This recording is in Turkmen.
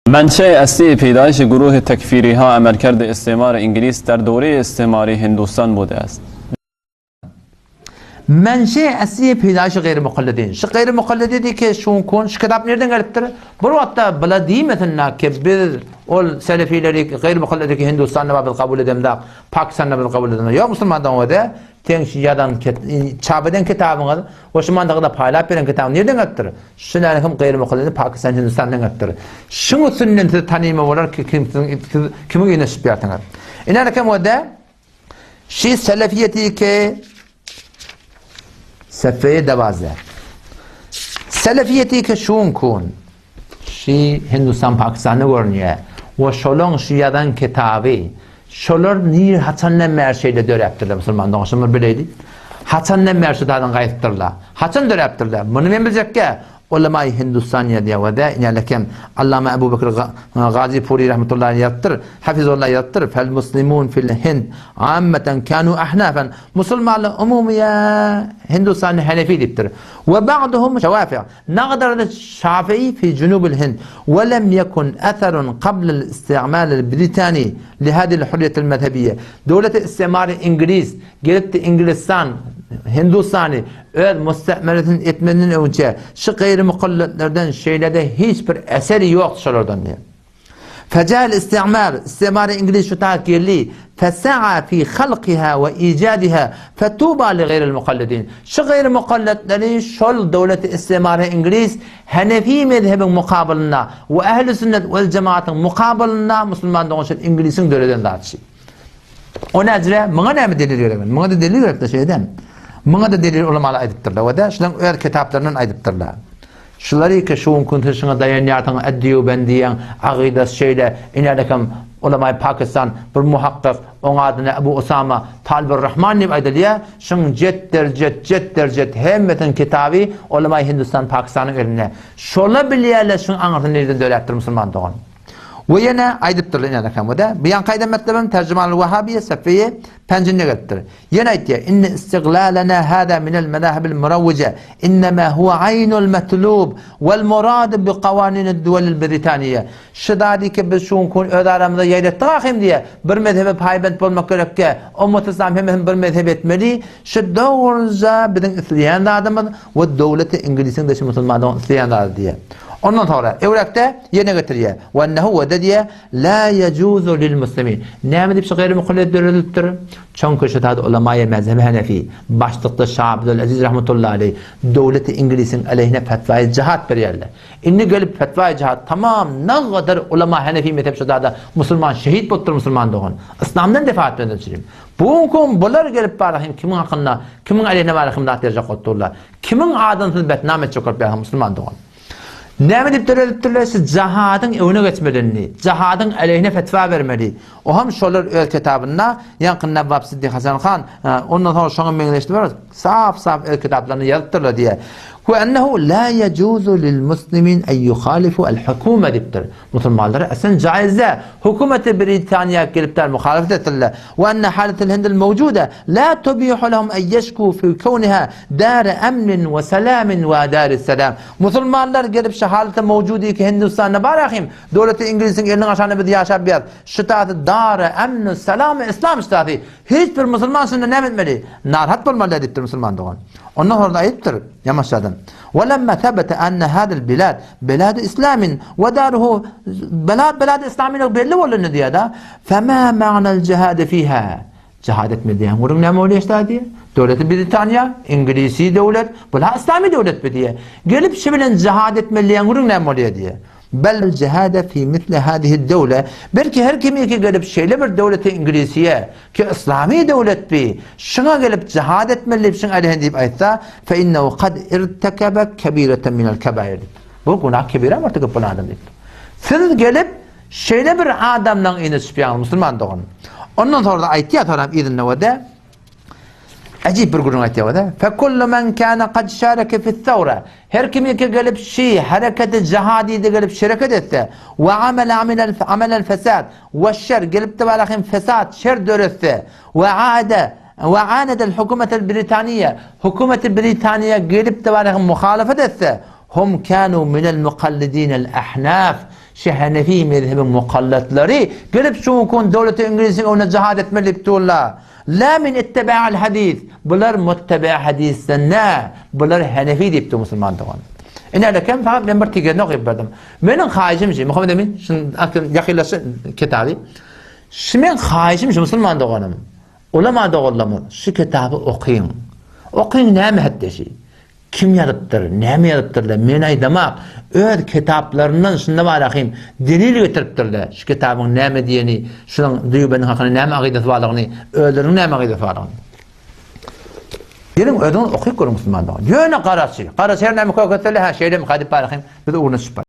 منشأ اصلی پیدایش گروه تکفیری ها عملکرد استعمار انگلیس در دوره استعماری هندوستان بوده است. Menşe esli peýdaýşy gaýry mukallidin. Şu gaýry mukallidi diýki şu kun şu kitap nirden gelipdir? Bir wagtda bula diýmesinler ki biz ol selefileri gaýry mukallidi ki Hindistanda biz kabul edemzok, Pakistanda biz kabul edemzok. Ýok musulmandan öde teň şu ýazan çap eden kitabyňyz we şu mandagda paýlap beren kitabyň nirden gelipdir? Şu näme hem gaýry mukallidi Pakistan Hindistandan gelipdir. Şuň üstünden siz tanyma bolar ki kim siz kimiň ýüzüne çypýarsyňyz. Ine kem öde Şi selefiýeti ke sefeýe dewaze. Selefiýeti ke şun kun. Şi Hindistan Pakistanda görünýär. We şolaň şu ýazan kitaby. Şolar nir haçandan bäri şeýle döräpdirler musulman dogan şuny bir bileýli. Haçandan bäri şu zadyň gaýypdyrlar. Haçan döräpdirler? Muny men biljekkä Ulemaýy Hindustan ýazýar we de inälekem Allama Ebu Bekr Gazy Puri rahmetullahi ýazypdyr, Hafizullah ýazypdyr, Fel muslimun fil Hind ammeten kanu ahnafen, musulmanlar umumyýa Hindustanda Hanefi diýipdir. We ba'duhum Şewafi, nagadarda Şafii fi junubil Hind we lem yekun atharun qablal isti'malil Britani li hadihil hurriyetil mezhebiyye. Döwleti istimary Iňlis Gelipdi Iňlistan, Hindustany öz mustakmeresini etmezinden öňçe, şu gaýry mukalletlerden şeýle-de hiç bir eseri ýokdy şolardan diýýär. Fejal istigmar, istigmary iňlis şu taýt geldi, fesa'a fi halkiha we ijadiha fetuba li gaýril mukallidin. Şu gaýry mukalletleri şol döwleti istigmary iňlis Hanefi mezhebiň mukabylynda we ähli sünnet wel jemaatyň mukabylynda musulman dogan şol iňlisiň döreden zady. O näcire? Muňa näme delil gerek? Muňa-da delil gerek-de şeýdem. Muňa-da delil ulamalar aýdypdyrlar. We-de şularyň öz kitaplaryndan aýdypdyrlar. Şulary ki şu gün siz şuňa daýanýarsyňyz, Ed-Deýubendiýeň agydasy şeýle, inädekem ulamaý Pakistan bir muhakkyk, oň adyna Ebu Usama Talibur Rahman diýip aýdylýar, şuň jet-derjet, jet-derjet hemmesiniň kitaby ulamaý Hindistan Pakistanyň elinde. Şola bilýärler şuň aňyrsyny nireden döräpdir musulman dogan. We ýene aýdypdyrlar ine rakamda. Bu ýaňky aýdan metlebim Terjümanul Wahhabiýe sefeýe penjinde gelipdir. Ýene aýtýar, Inne istiglalana hada minel mezahibil murawwije innema huwa aýnul metlub wal murad bi qawaninid duwelil britaniýe. Şu zady ki biz şu gün öz aramyzda ýaýratdyk ahym diýýär. Bir mezhebe paýbent bolmak gerekkä. Ummaty yslam hemmesini bir mezhep etmeli. Şu dogruja biziň isleýän zadymyz we döwleti iňlisiň-de şu musulmanlaryň isleýän zady diýýär. Ondan soňra Ewrekde ýene getirýär. We ennehu we-de diýýär, La ýejuzu lil muslimin. Näme diýip şu gaýry mukallid döredilipdir? Çünki şu zat ulamaýy mezhebi Hanefi, başlykda Şa Abdülaziz rahmetullahi aleýh döwleti iňlisiň aleýhine fetwaýy jihat berýärler. Indi gelip fetwaýy jihat tamam nagadar ulama Hanefi mezhep şu zada musulman şehit bolupdyr musulman dogan. Yslamdan defa etmeden çürim. Bu gün bular gelip bara hem kimiň hakynda, kimiň aleýhine bara hem zat berjek bolup durlar. Kimiň adyny siz betnam etjek bolup ýaňy musulman dogan. Näme diýip döredipdirler siz jahadyň öňüne geçmelini, jahadyň aleýhine fetwa bermeli. O hem şolar öz kitabynda ýaňky Nawwab Siddik Hasan han, ondan soň şoňa meňzeşli bir sap-sap öz kitaplarynda ýazypdyrlar diýýär. We ennehu la ýejuzu lil muslimin en ýuhalifu al hukuma diýipdir. Musulmanlara aslan jaiz däl. Hökümeti Britaniýa gelipler muhalefet etdiler. We enne haletel hindil mewjude la tubihu lehum en yeşku fi kewniha dar emnin we selamin we dar selam. Musulmanlar gelip şu halete mewjudy ki Hindistanda bar ahim. Döwleti İngilisiň eliniň aşagynda biz ýaşap ýaz. Şu taty dar emn selam islam ştaty. Hiç bir musulman şunda näme etmeli? Narhat bolmaly däl diýipdir musulman dogan. Ondan sonra aýdypdyr ýamaşjadan. Ve lemma sebete enne hadal bilad bilad islamin ve daruhu bilad bilad islamin belli boldy indi diýýär-de. Fema ma'nal jihad fiha. Jihad etme diýen gürrüň näme bolýar şda diýýär. Döwleti Britaniýa, Iňlisi döwlet, bular islami döwlet bi diýýär. Gelip şu bilen jihad etmeli diýen gürrüň näme bolýar diýýär. Bel jihade fi misli hadihi döwle. Belki her kim ýeke gelip şeýle bir döwlete Iňlisiýe, ki yslamy döwlet bi, şuňa gelip jihad etmeli diýip şuň älehen diýip aýtsa, fe innehu kad irtekebe kebireten minel kebair diýip. Bu günah kebire murtekep bolan adam diýip. Siz gelip şeýle bir adamlaň yzyna çypýaňyz musulman dogan. Ondan sonra da aýtýar soram yzynda we-de Ajyp bir gürrüň aýtýar o-da. Fekullu men kana kad şareke fi's-sawra. Her kim ýeke gelip şi hereketi jihadide gelip şereket etse, we amele amelel amelel fesad we şer gelip-de bara hem fesat, şer döretse, we aade we anedel hukumetel britaniýe hukumeti britaniýa gelip-de bara hem muhalefet etse, hum kanu minel mukallidinel ahnaf. Şu Hanefi mezhebiň mukallatlary gelip şu gün döwleti Iňlisiň öňünde jihad etmeli diýip durlar. La min ittiba'il hadis. Bular muttebe hadisden nä, bular Hanefi diýip dur musulman dogan. Ine lekem fakat men bir tigerini okyp berdim. Meniň haýyşym şu, Muhammed Emin, şuny ýakynlaşsyn kitaby. Şu meň haýyşym şu musulman doganym. Ulama doganlarymyz şu kitaby okyň. Okyň näme hetdeşi? Kim ýazypdyr, näme ýazypdyrlar, men aýdamak, öz kitaplaryndan şunda bar ahym delil getiripdirler, şu kitabyň näme diýeni, şunuň Dýubeniň hakynda näme agydasy barlygyny, özleriniň näme agydasy barlygyny. Geliň özüňiz okyp görüň musulman dogan. Ýöne garaçy, garaçy her näme köketsele, hä şeýlemi, gaýdyp bar ahym, biz ugruna düşüp bar.